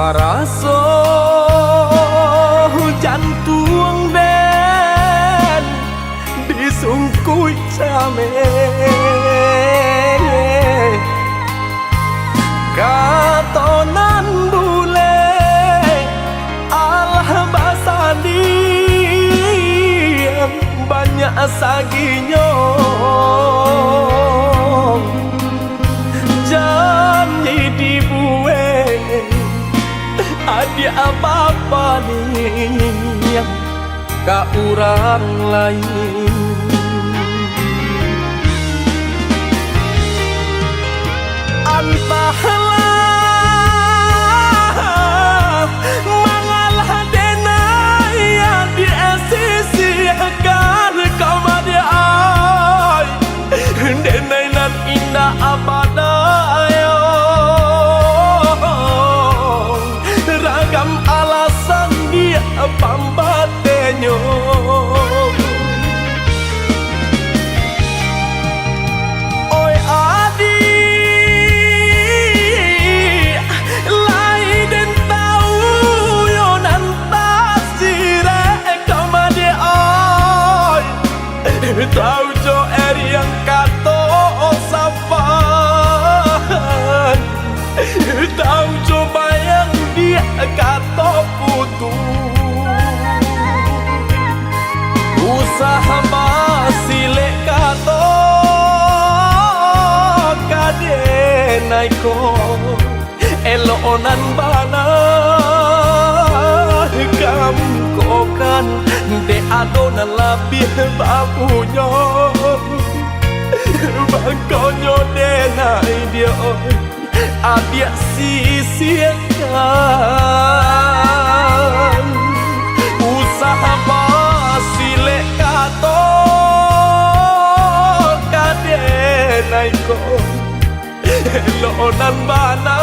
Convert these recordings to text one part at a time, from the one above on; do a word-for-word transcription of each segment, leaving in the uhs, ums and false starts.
Raso jantuang den disungkuik cameh. Kato nan bulek alah basandiang banyak saginyo. Janji dibuek adiak bapaliang ka urang lain. Antahlah mangalah denai adiak sisiakan ka madiak ai. Denai nan indak abadayo, ragam alasan diak pambatenyo. Oi adiak, lai den tau yo nan tasirek ka madiak ai. Tau jo eriang kato sapan, tau jo bayang diak kato putuih. Usah basilek kato ka denai ko. Elok nan bana ka mangkokan, dek ado nan labiah bapunyo. Mangkonyo denai diak, adiak sisiakan. Usah basilek kato ka denai ko. Elok nan bana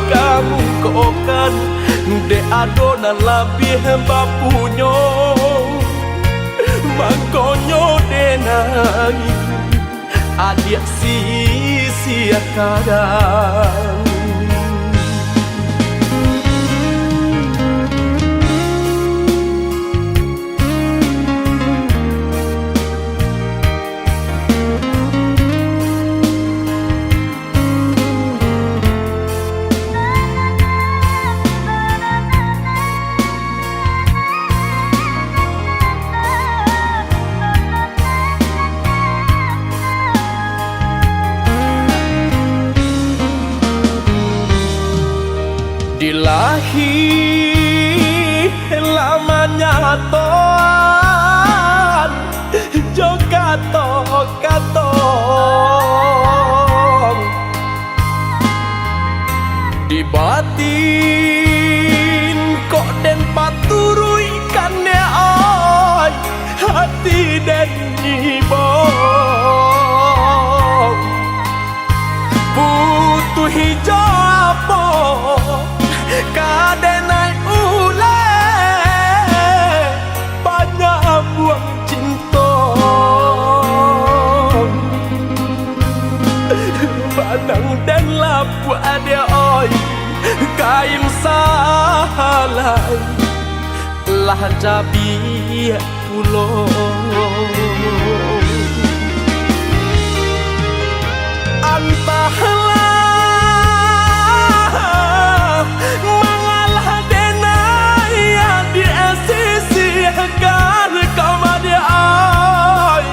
ka mangkokan, dek ado nan labiah bapunyo. Mangkonyo denai adiak sisiakan. Dilahi lah manyatoan jo kato-kato. Di batin kok den paturuikkan dek ai, hati den ibo. Putuih jo apo ka denai uleh, banyak buang cinto. Banang den lapuak dek ai, kain sahalai lah jabiak pulo. Antahlah mangalah denai adiak sisiakan ka madiak ai.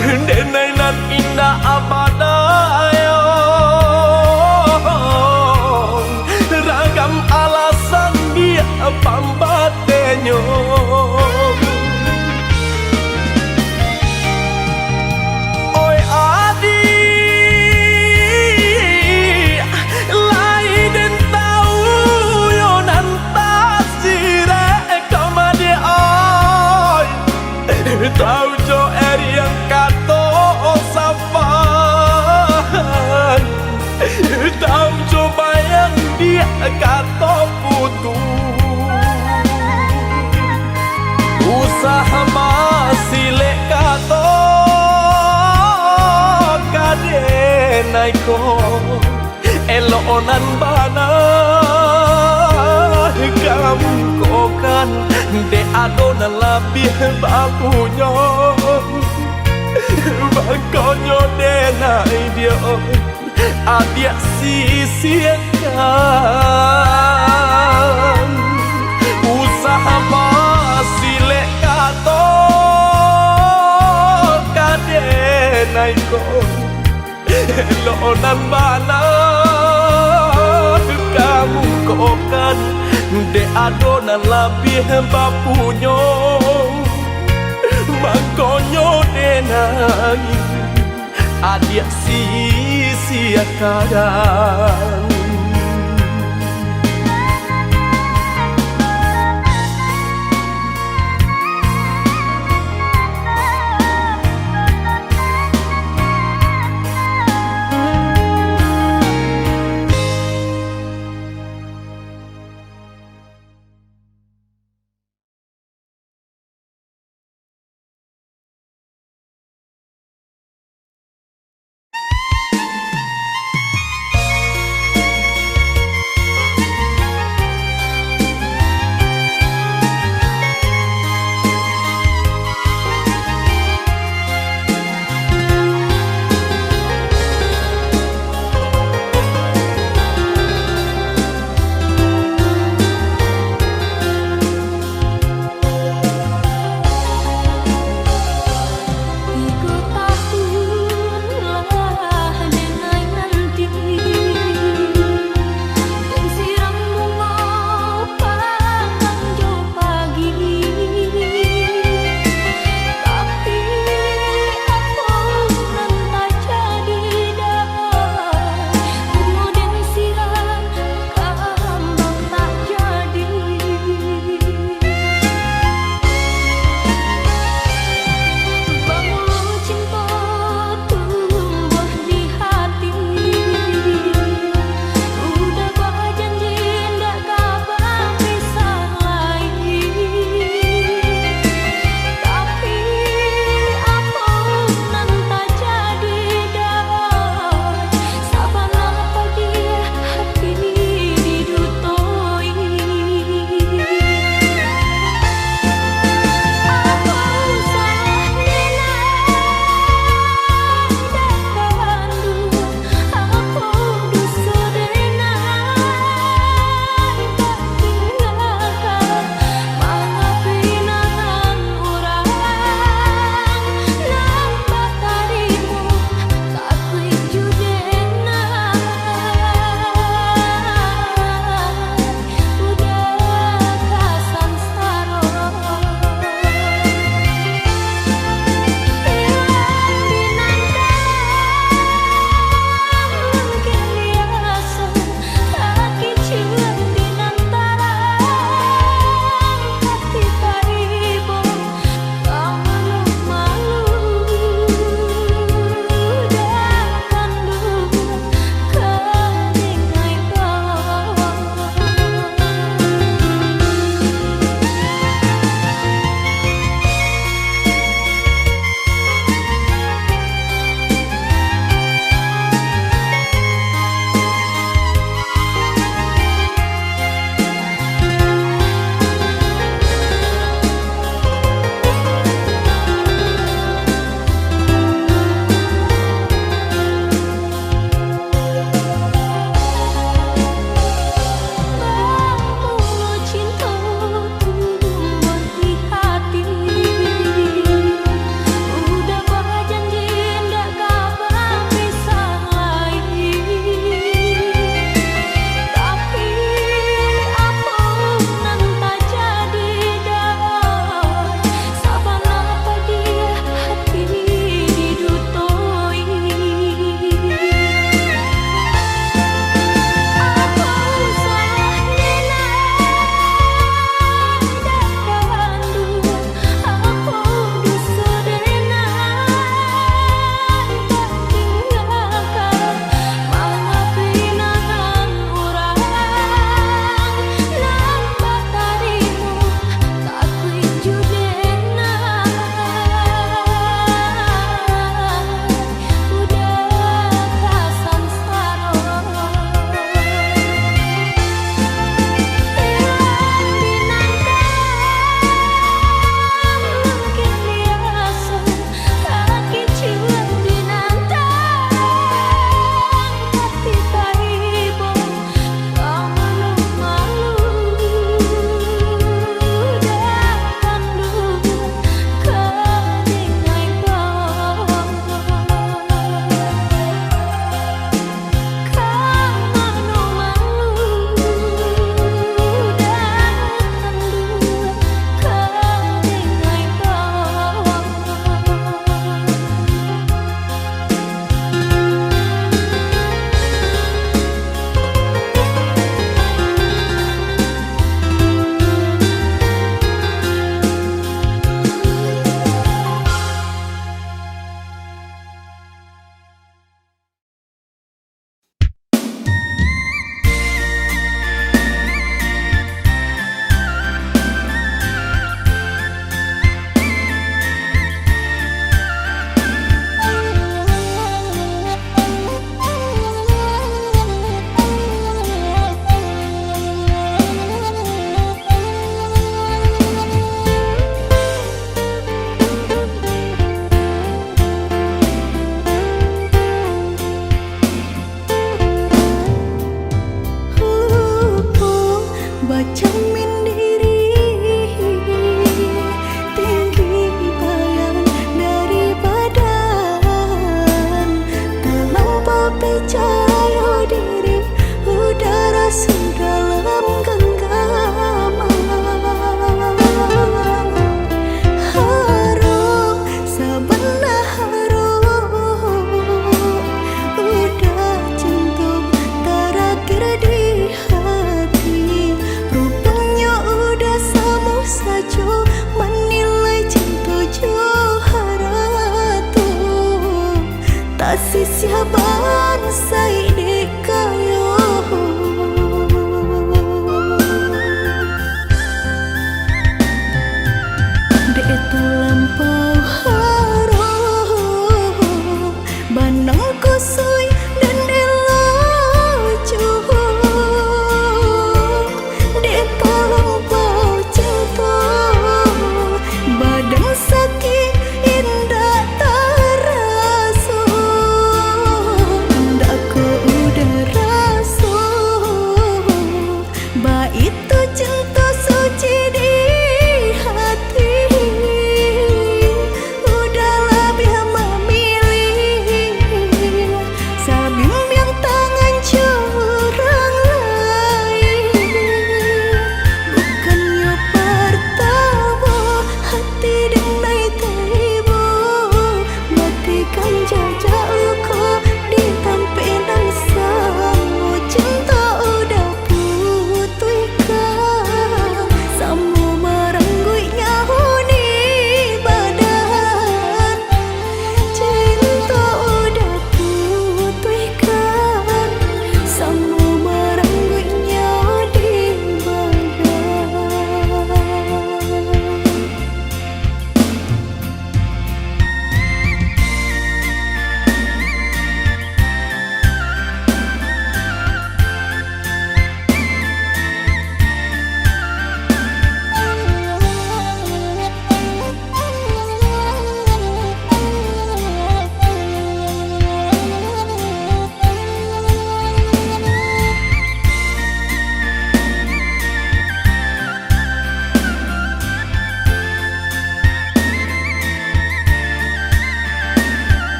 Denai nan indak abadayo, ragam alasan diak pambatenyo. Oi adiak, lai den tau yo nan tasirek ka madiak ai. Tau jo eriang kato sapan, tau jo bayang diak kato putuih. Usah basilek kato ka denai ko, elok nan bana Mangko kan, dek ado nan labiah bapunyo, mangkonyo denai dio adiak sisiakan. Usah basilek kato ka denai ko. Elok nan bana ka mangko kan, dek ado nan labiah bapunyo, mangkonyo denai adiak sisiakan.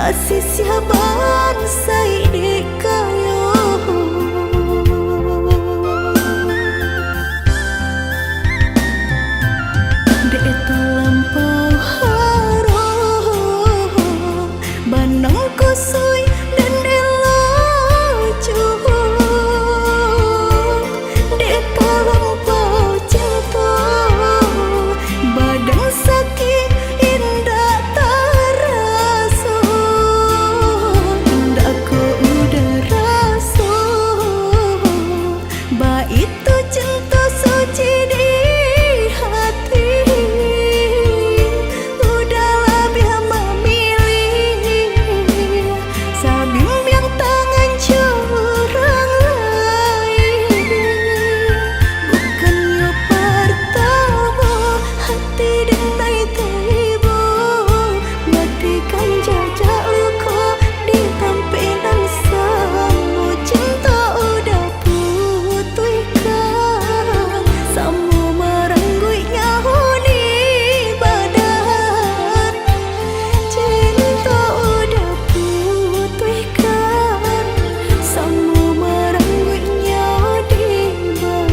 Asisiah bansai dek kayo. Dek talampau harok, banang kusuik den elok juo. Dek talampau cinto, badan sakik indak taraso, indak ko udah raso. Baitu cinto suci di hati, udah labiah mamilih, sabimbiang tangan jo urang lain. Bukannyo partamo hati den lai tibo, matikan jajak luko di tampek nan samo. Cinto udah putuihkan, samo marangguik nyaho di badan. Cinto udah putuihkan, samo marangguik nyaho di badan.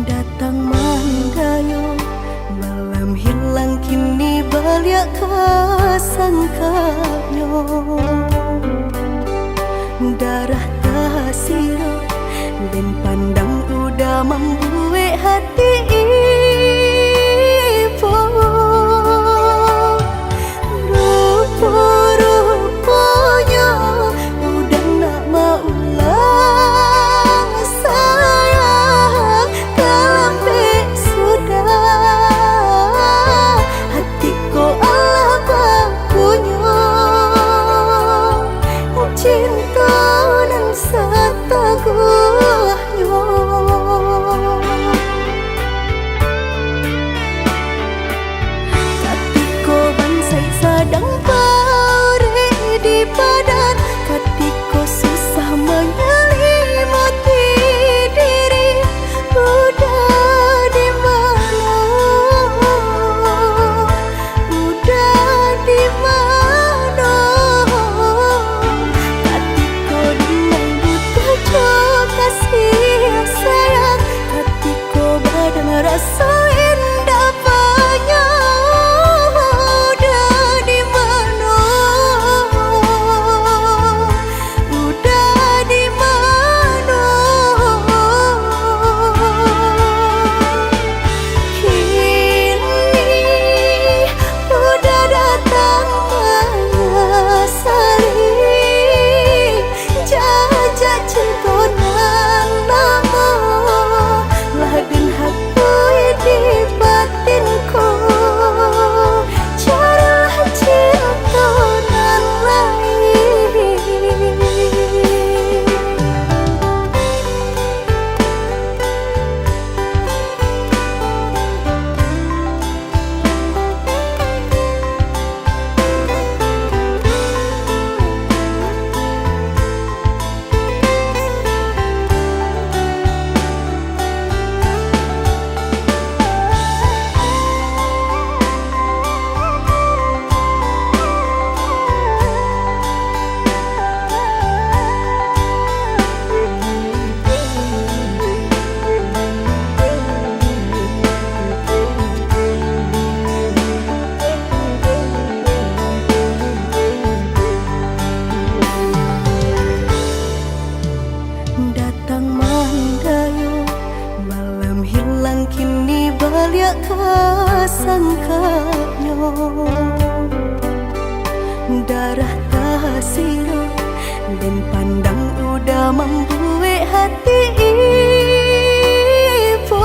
Datang mandayo, malam hilang, kini baliak ka sangkanyo. Darah tasirok, den pandang udah mambuek hati ibo. Rupo-ruponyo udah nak maulang, sayang, talambek sudah. Hati ko alah bakunyo, cinto nan sataguh nyo. Katiko bansaik sadang paurek di padan, katiko susah manyalimoti diri, udah di mano? Udah di mano? Katiko dinai butuh jo Datang mandayo, malam hilang, kini baliak ka sangkanyo. Darah tasiro, den pandang udah mambuek hati ibo.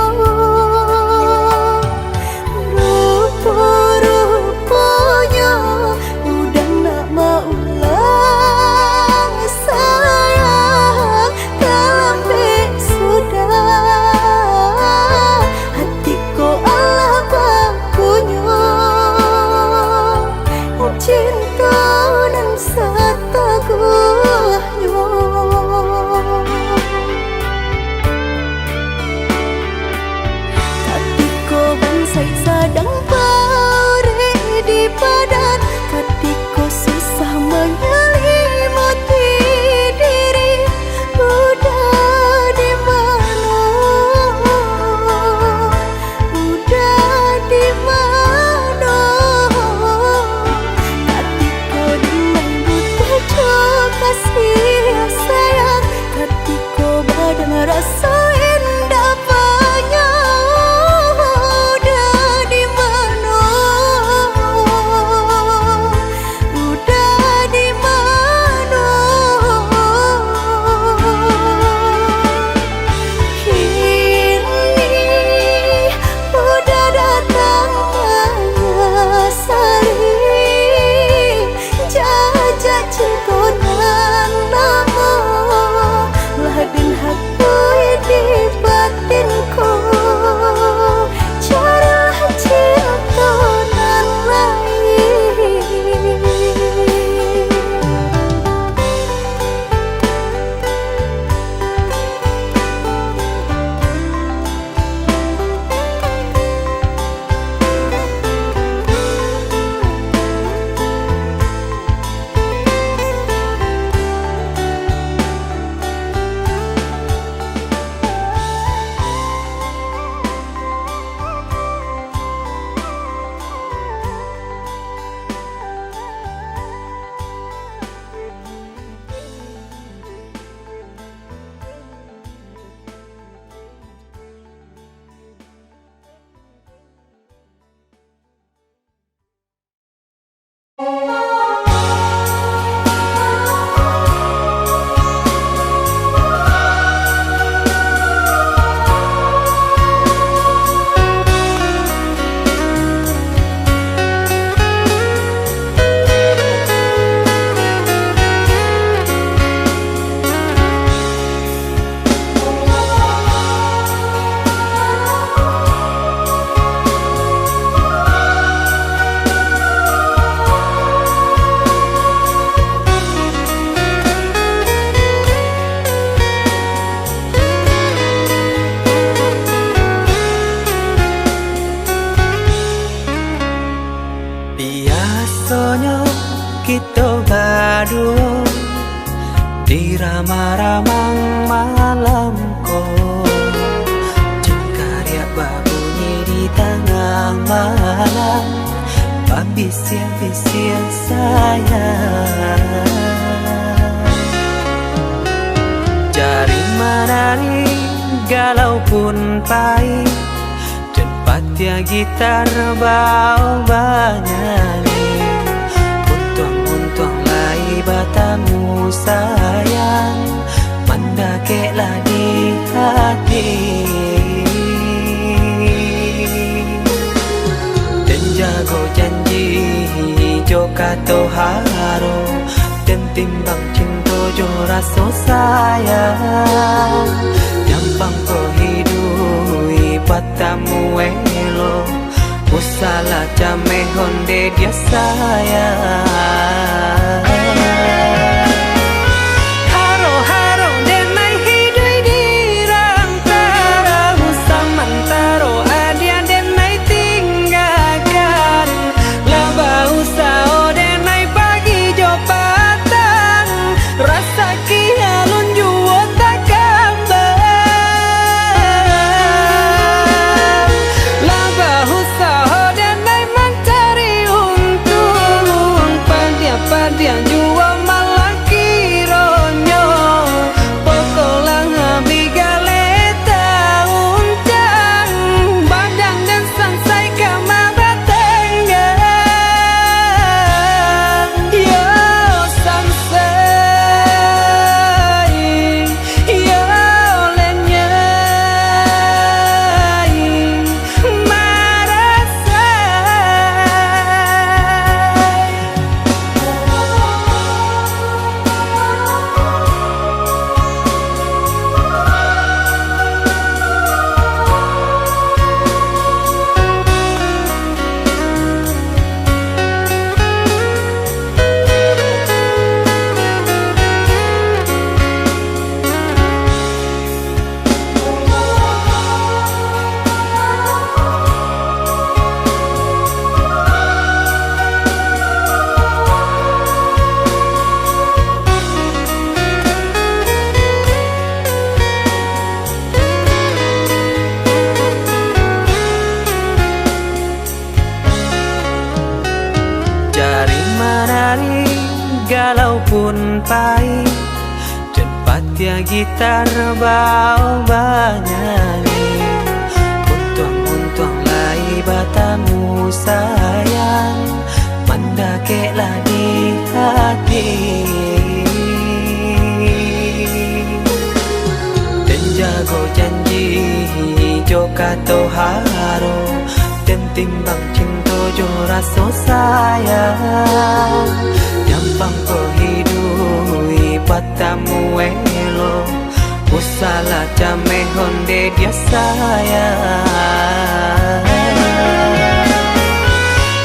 Rupo-ruponyo udah nak maulang, sayang, talambek sudah. Hati ko alah bapunyo, cinto nan sataguhnyo. Katiko bansaik sadang paurek di badan, katiko susah manyalimuti diri, udah di mano? Udah di mano? Katiko den butuh jo kasih sayang, katiko badan raso indak panyo, udah di mano? Udah di mano? Kini udah datang manyasali, jajak cinto nan lamo lah den hapui di batinku. Carilah cinto nan lain. Biasonyo kito baduo di ramang-ramang malam ko, jangkariak babunyi di tangah malam, babisiak-bisiak sayang. Jari manari galau pun pai, jan patiah gitar bao banyanyi. Untuang-untuang lai batamu sayang, mandakeklah di hati. Den jago janji jo kato haro, den timbang cinto jo raso sayang. Nyampang ko hiduik batamu elok, usahlah cameh onde dia sayang. Haro-haro den nai hiduik di rantaro, samantaro adiak den nai tinggakan. Lah bausaho den nai pagi jo patang, rasaki alun juo takambang. Lah bausaho den nai mancari untuang, padiah-padiah pun pai, jan patiah gitar bao banyanyi. Untuang-untuang lai batamu sayang, mandakeklah di hati. Den jago janji jo kato haro, den timbang cinto jo raso sayang. Nyampang ko hiduik batamu elok, usahlah cameh onde dia sayang.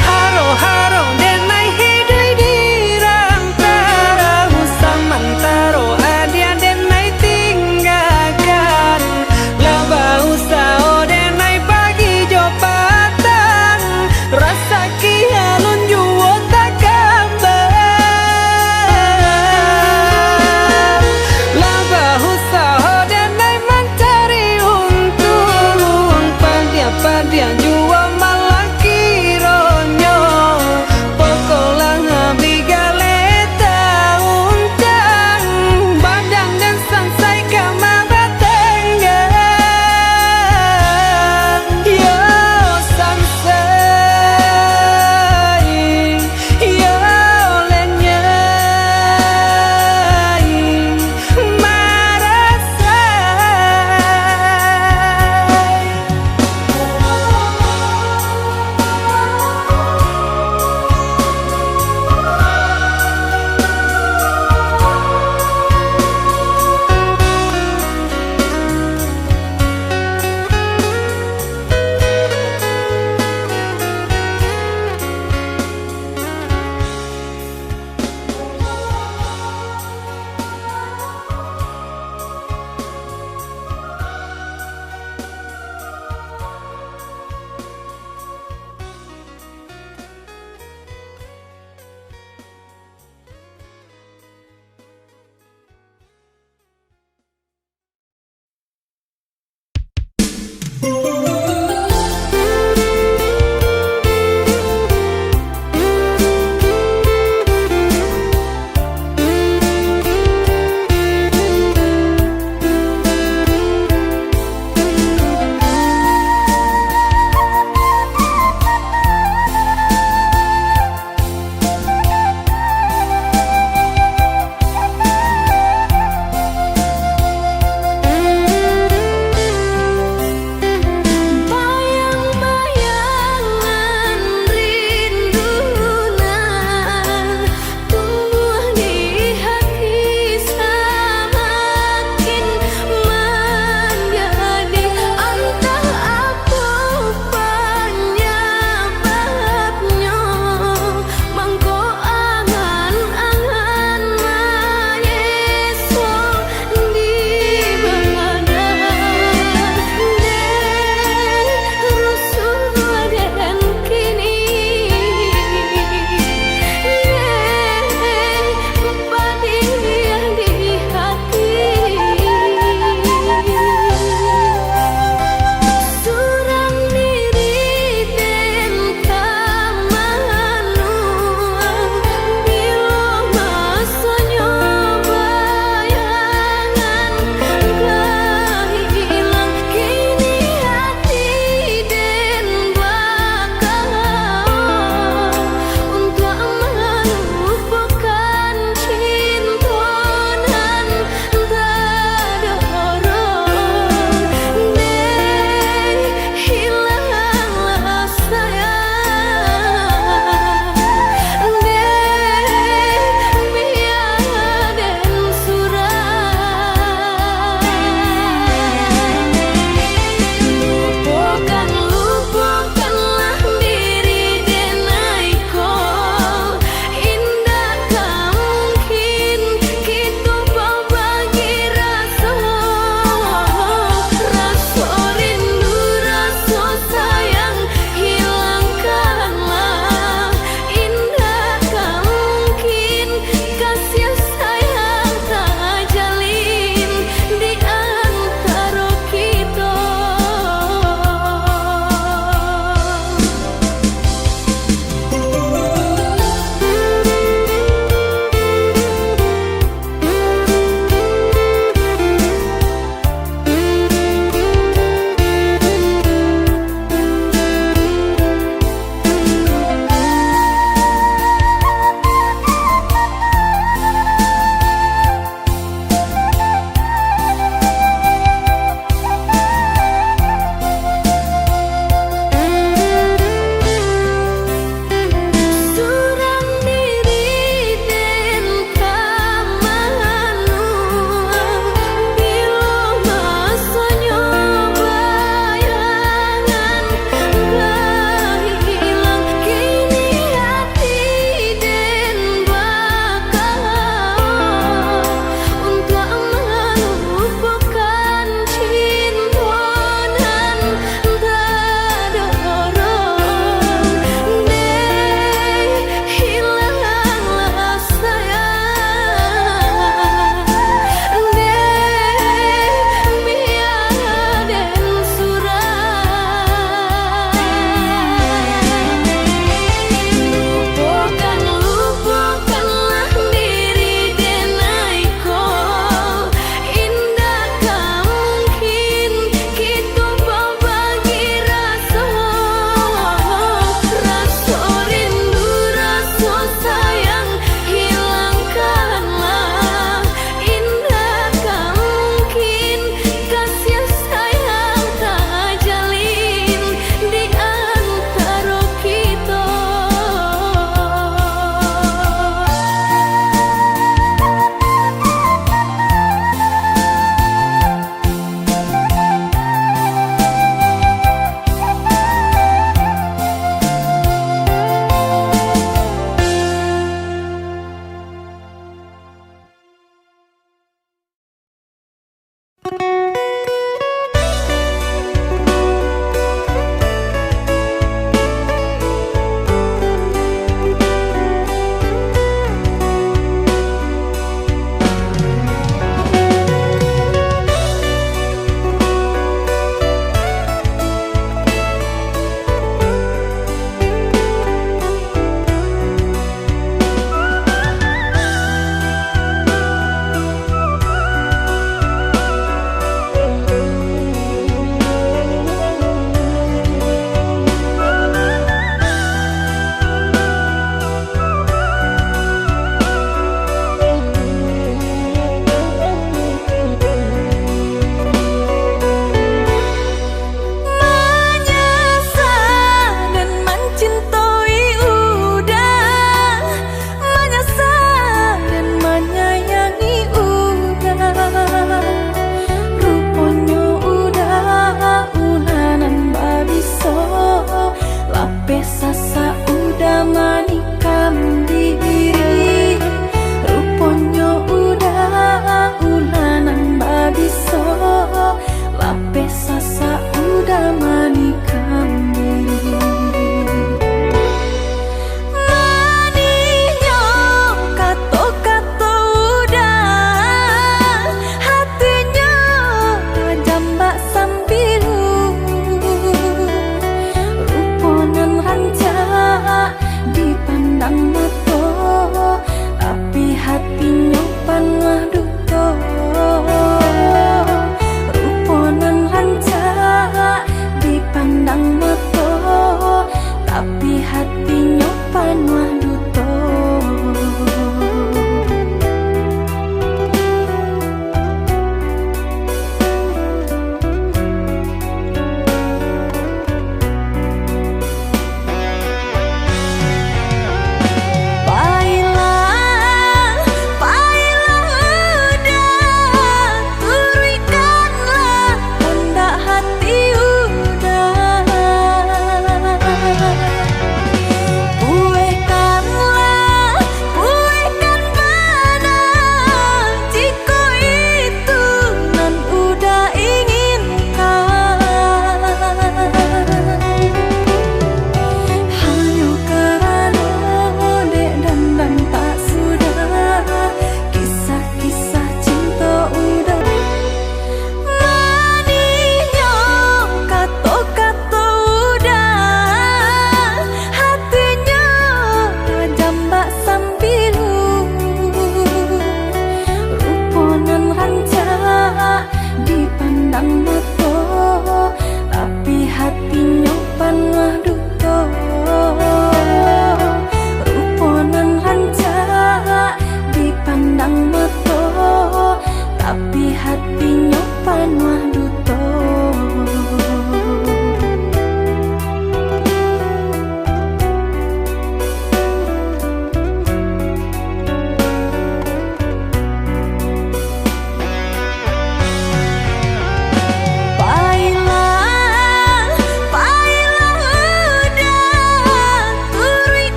Haro-haro denai hiduik di rantaro, samantaro adiak denai tinggakan. Lah bausaho denai pagi jo patang, rasaki alun juo takambang. Lah bausaho denai mancari untuang, padiah-padiah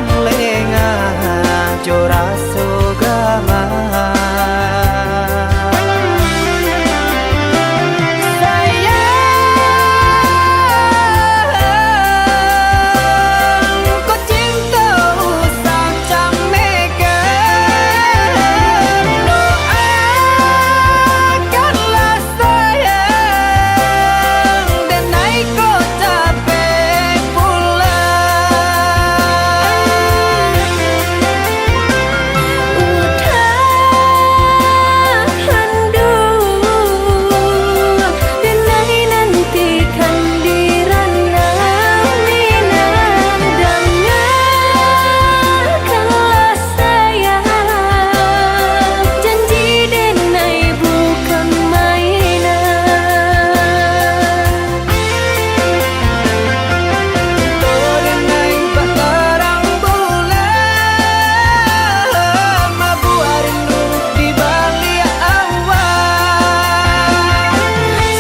lengah jo raso gamang. Sayang, ko cinto usah camekan. Doakanlah sayang, denai ko capek pulang. Udahan dulu, denai nantikan di ranah Minang. Dangakanlah sayang, janji denai bukan mainan. Kito denai bak tarang bulan, mabuak rindu di baliak awan.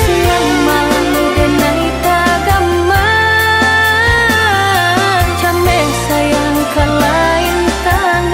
Siang malam denai tagamang, cameh sayang ka lain tangan.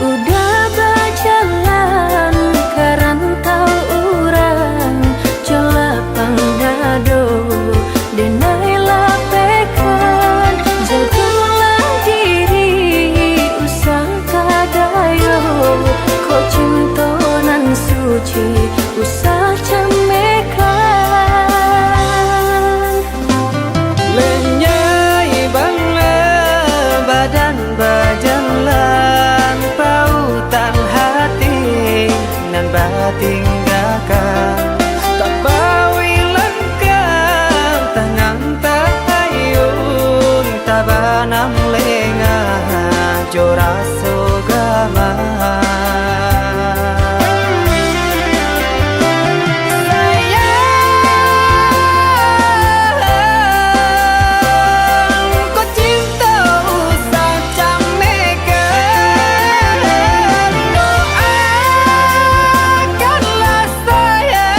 Udah bajalan ka rantau urang, jo lapang dado denai lapehkan. Jagolah diri, usah ka dayo, kok cinto nan suci usah camekan. Lenyai bana badan bajalan, pautan hati nan batinggakan. Tabawi langkah, tangan taayun, tabanam lengah jo raso gamang. Sayang, ko cinto usah camekan. Doakanlah sayang,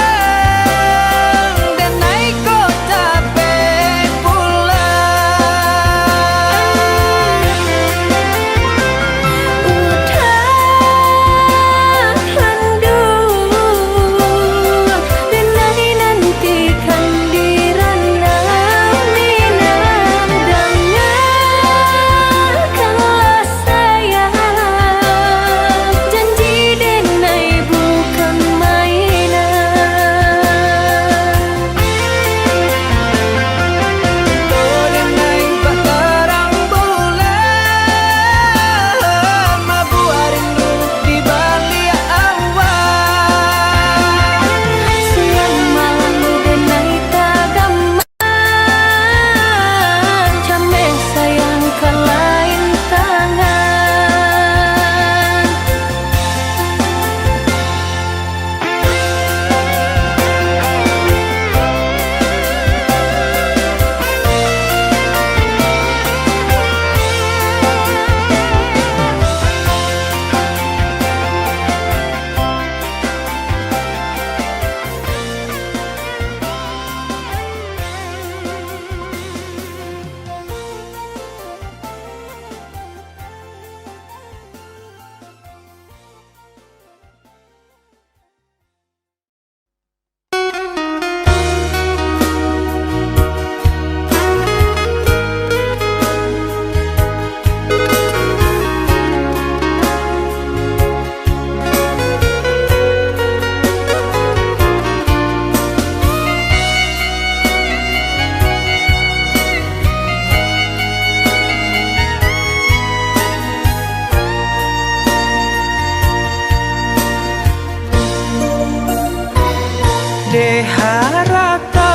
Eh, harato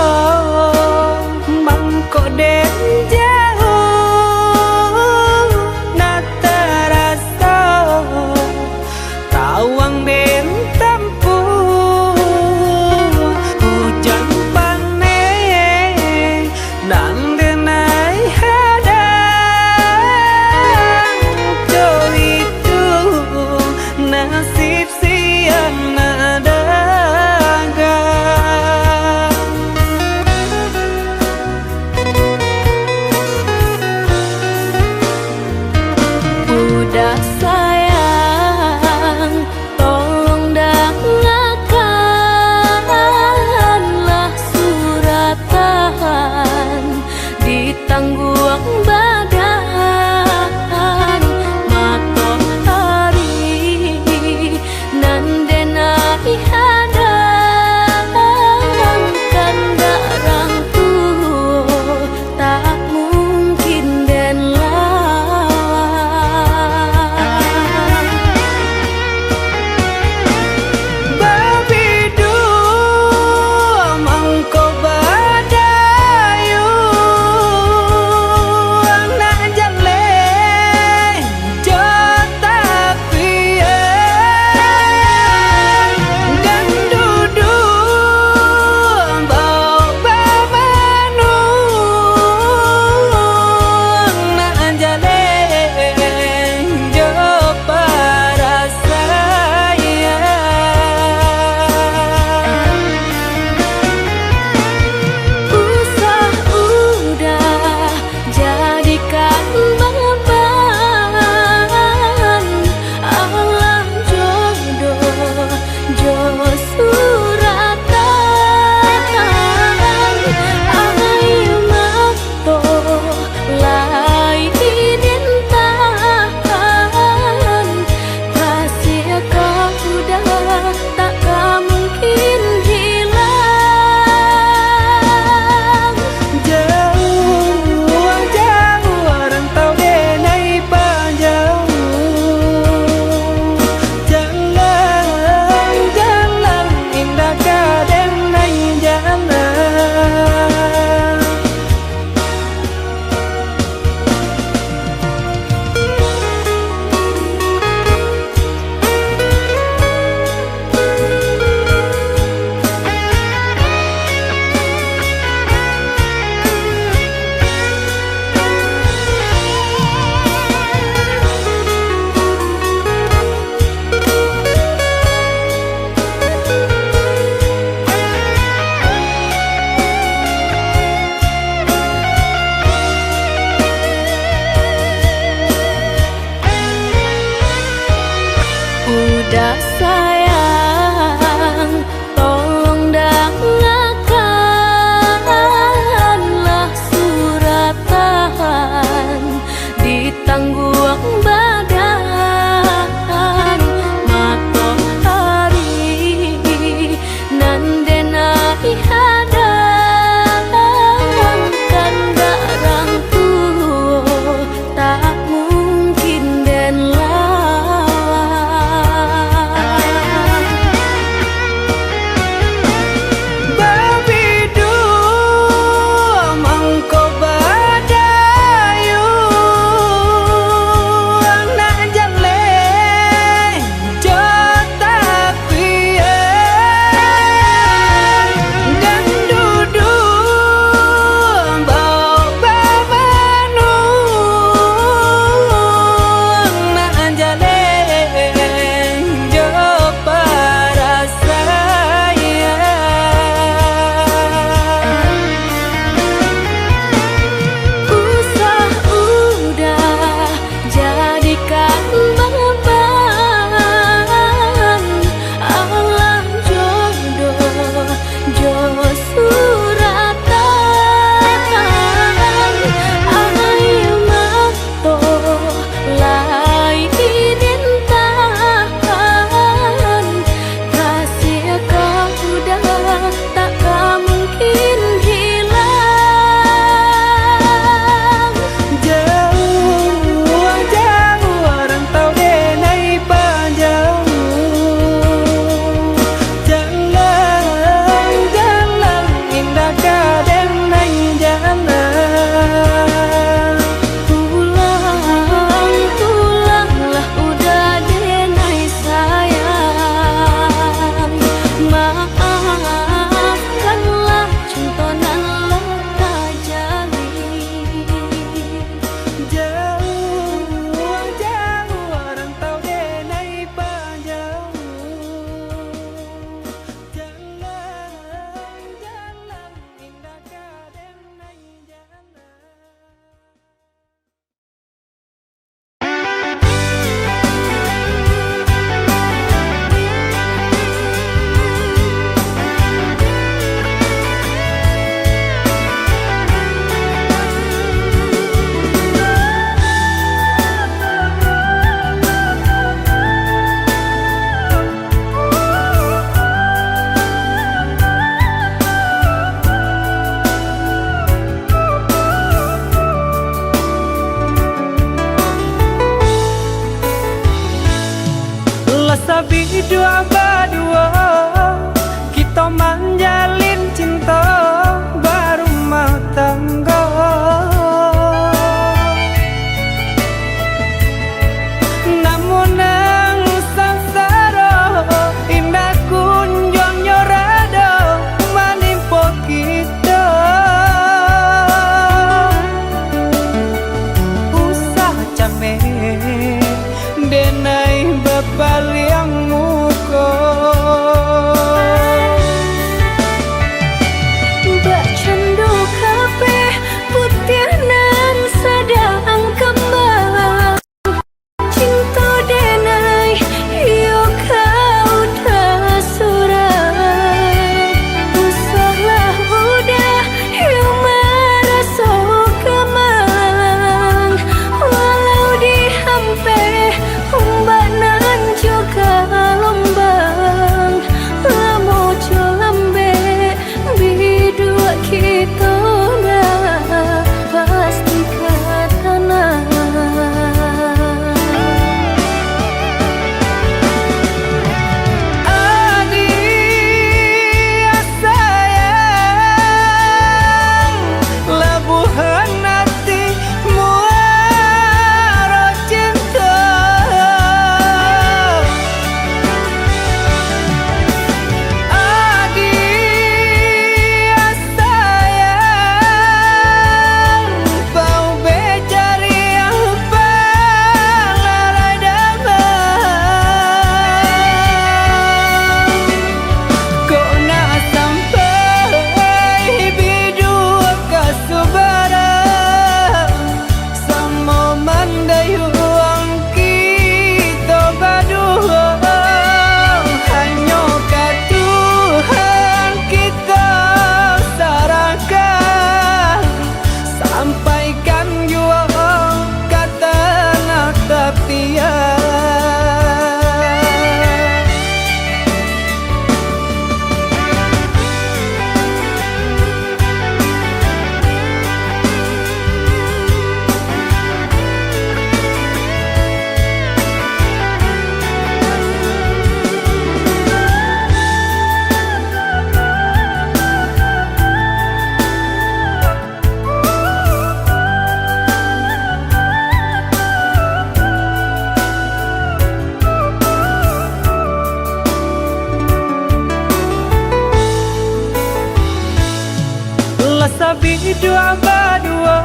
mangko den jauah, nak taraso tawang den tampuah. Ujan paneh nan denai hadang, co itu nasib siang nak dagang. Biduak baduo,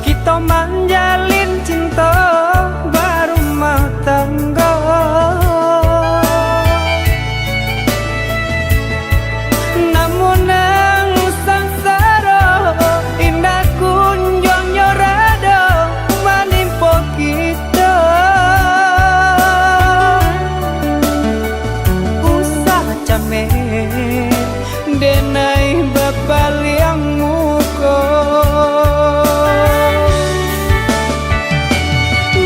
kito manjalin cinto barumah tanggo. Namun nan sansaro, indak kunjuang nyo rado manimpo kito. Usah cameh, denai bapaliang muko.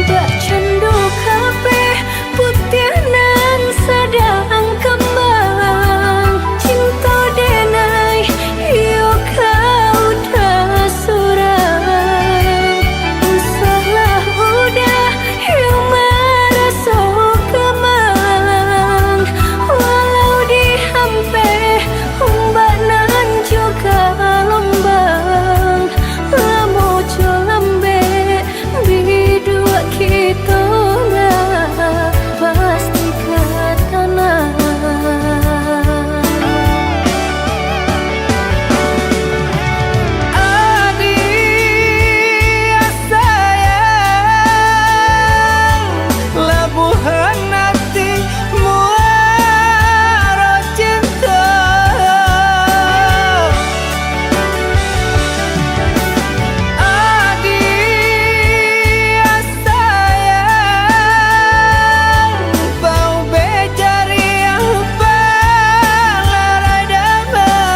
Bakcando kapeh putiah nan sadang kambang, cinto denai iyo ka udah surang. Usahlah udah iyo maraso gamang, walau diampeh umbak nan jo galombang, lamo jo lambek biduak kito ndak pasti ka tanang. Adik sayang, labuhan ati muaro cinto. Adik sayang, paubek jariah palarai damang.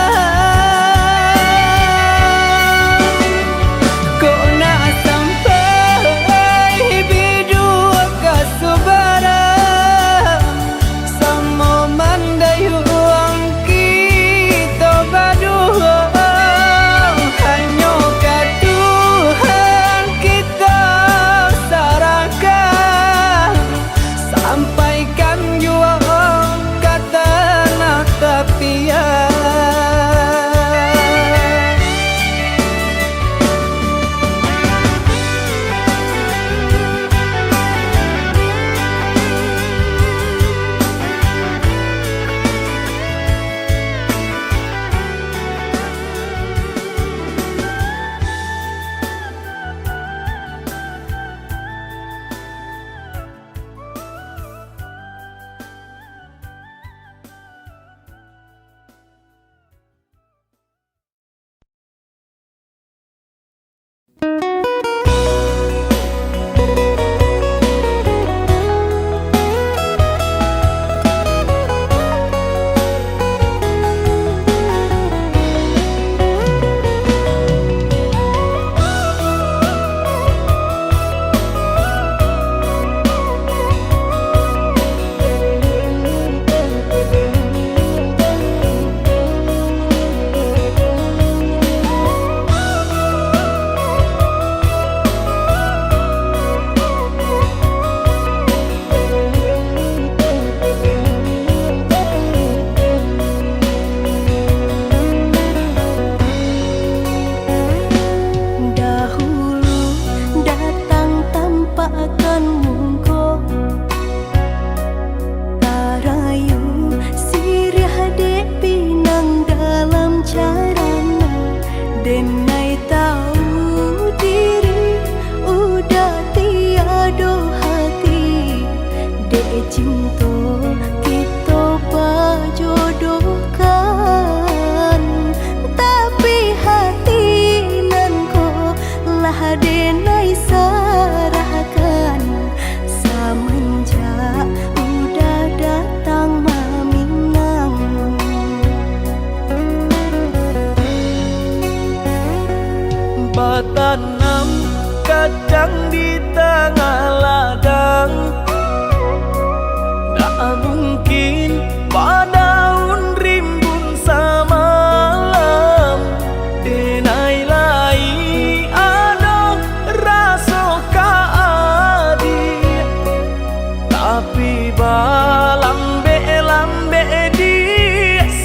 Kok nak sampai biduak ka subarang, samo mandayuang kito baduo, hanyo ka Tuhan kito sarahkan, sampaikan juo ka tanah tapian. Dahulu datang tampakkan muko, tarayu siriah dek pinang dalam carana. Denai tahu diri, udah tiado hati. Dek cinto kito pajodohkan, tapi hati nan ko lah denai sarahkan, samanjak udah datang maminang. Batanam kacang di tangah ladang, ndak mungkin badaun rimbun samalam. Denai lai ado raso ka adik, tapi balambek-lambek di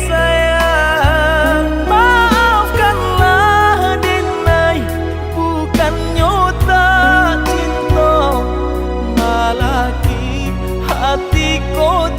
sayang. Maafkanlah denai, bukannyo tak cinto, malaki hati ko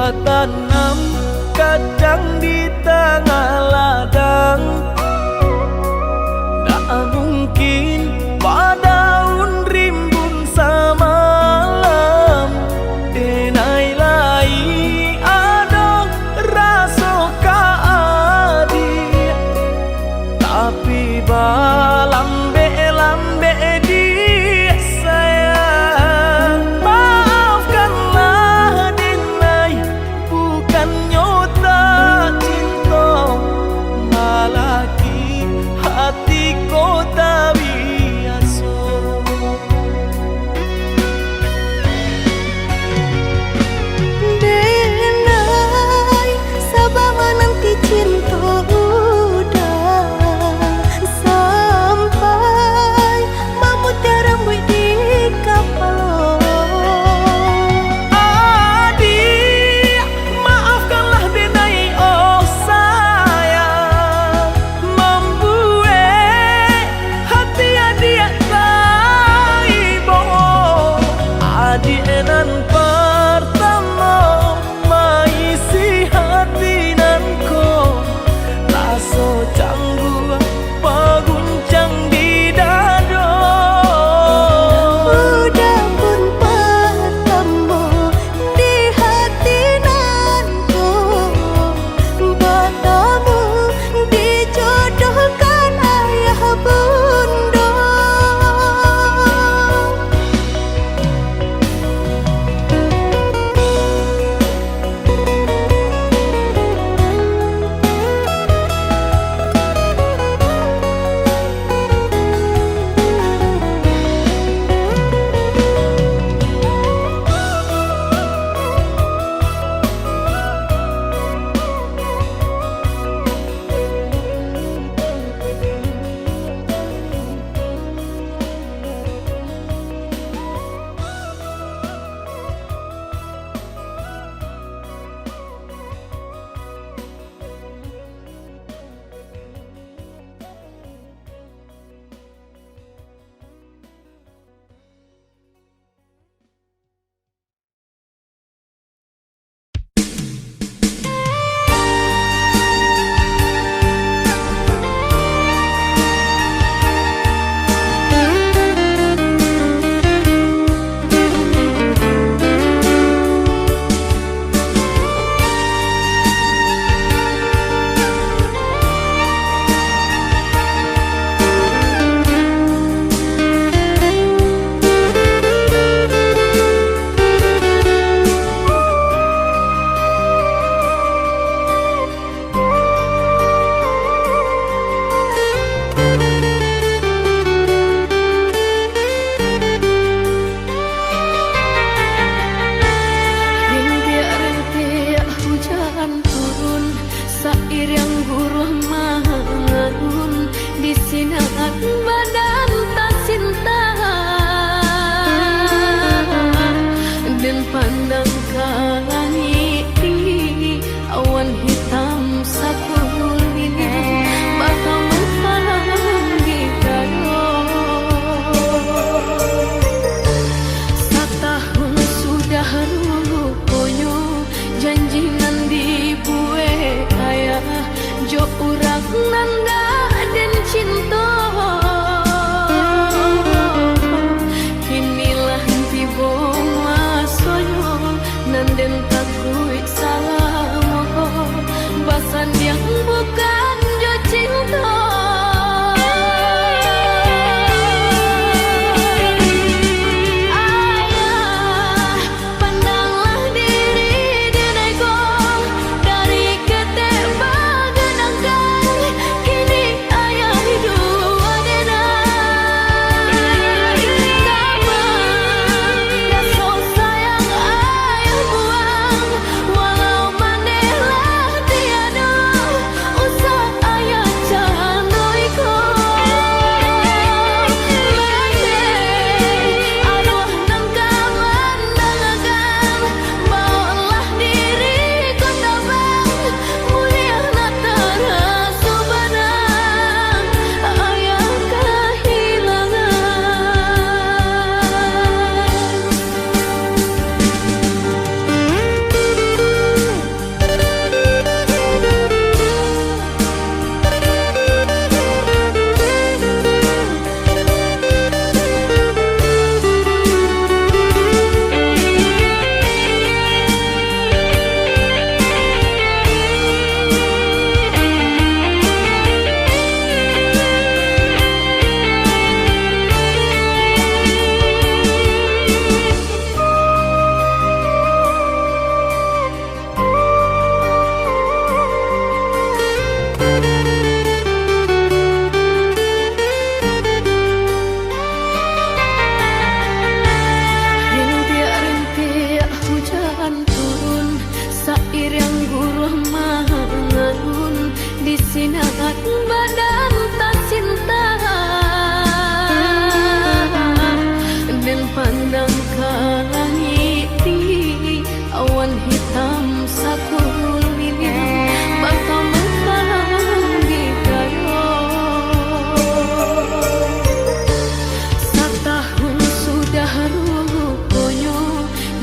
Tanam kacang di tangah ladang, ndak mungkin badaun rimbun samalam. Denai lai ado raso ka adiak, tapi balambek-lambek diak sayang. Maafkanlah denai, bukannyo tak cinto, malah ki hati ko tabiaso. Denai, saba mananti cinto uda, sampai mamutiah rambuik di kapalo. Adiak, maafkanlah denai, oh sayang, mambuek hati adiak taibo. Adiak nan partamo maisi hati nan ko, raso cangguak baguncang di dado. Uda pun partamo di hati nan ko, batamu dijodohkan ayah bundo. Rintiak-rintiak hujan turun, sairiang guruah mangalun, di sinan badan tasinta. Den pandang ka langik tinggi, awan hitam sakulilih, batamu palang di dado. Satahun sudah ruponyo, janji nan dibuek ayah jo urang nan dak den cinto. Kini lah tibo masonyo, nan den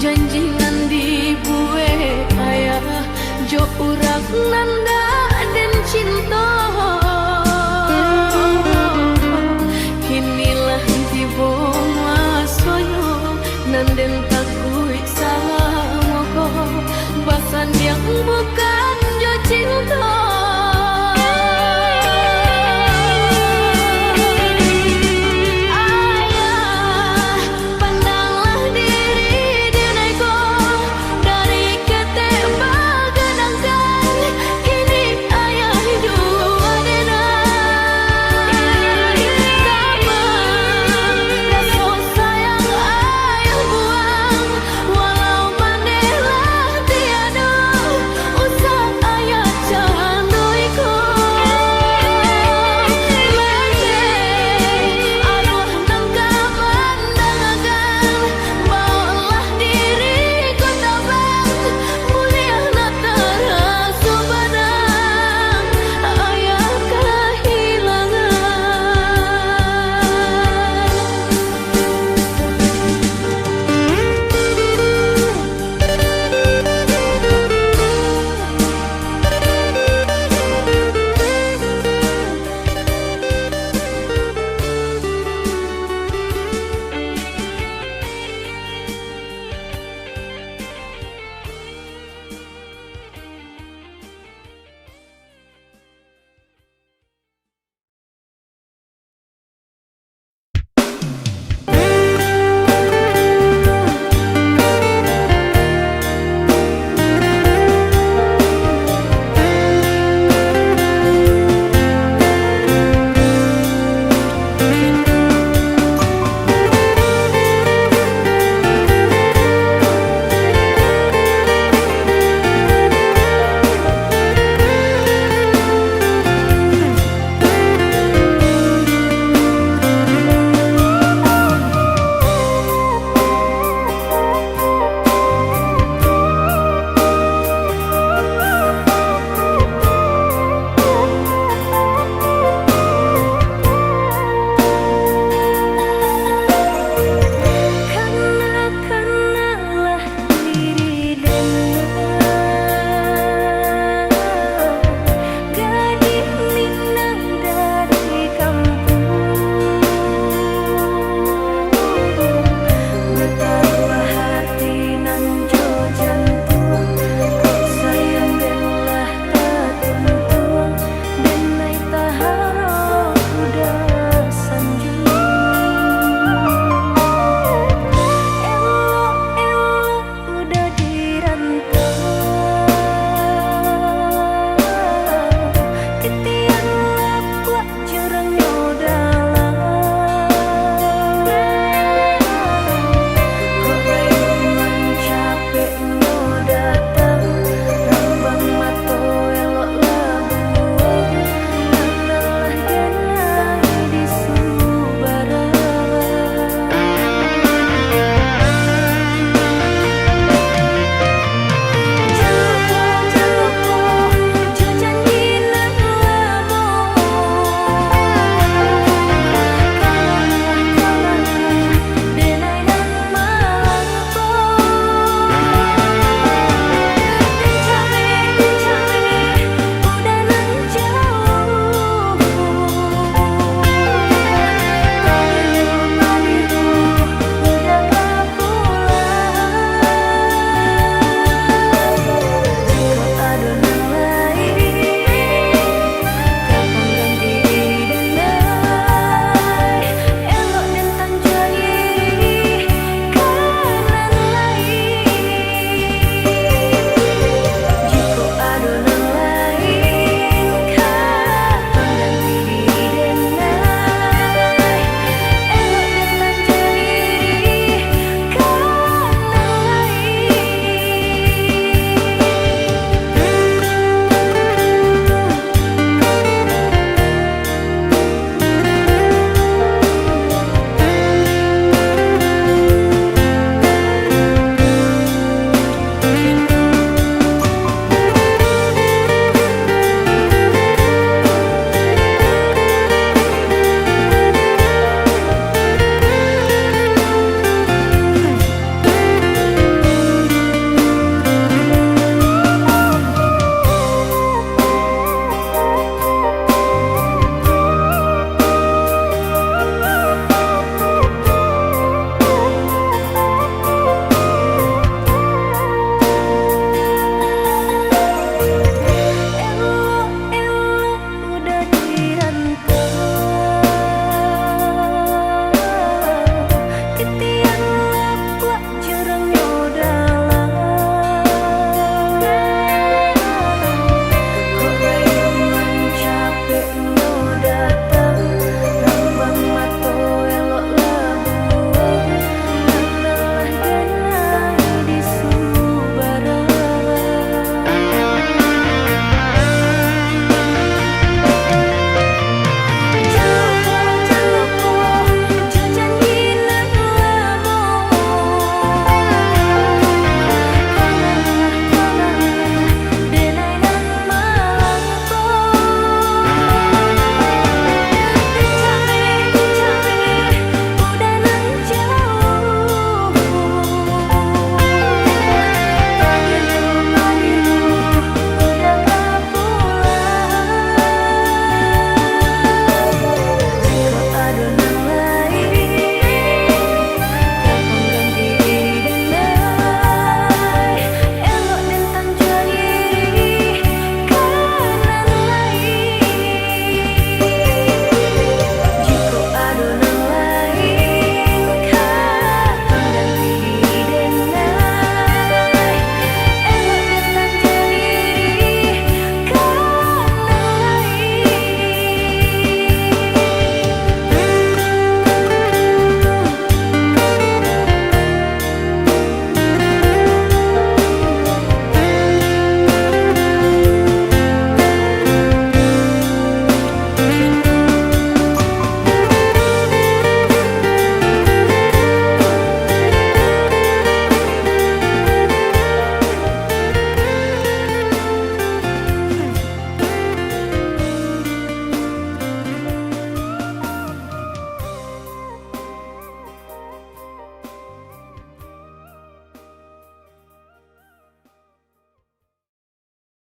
Janji nan dibuek ayah jo urang nan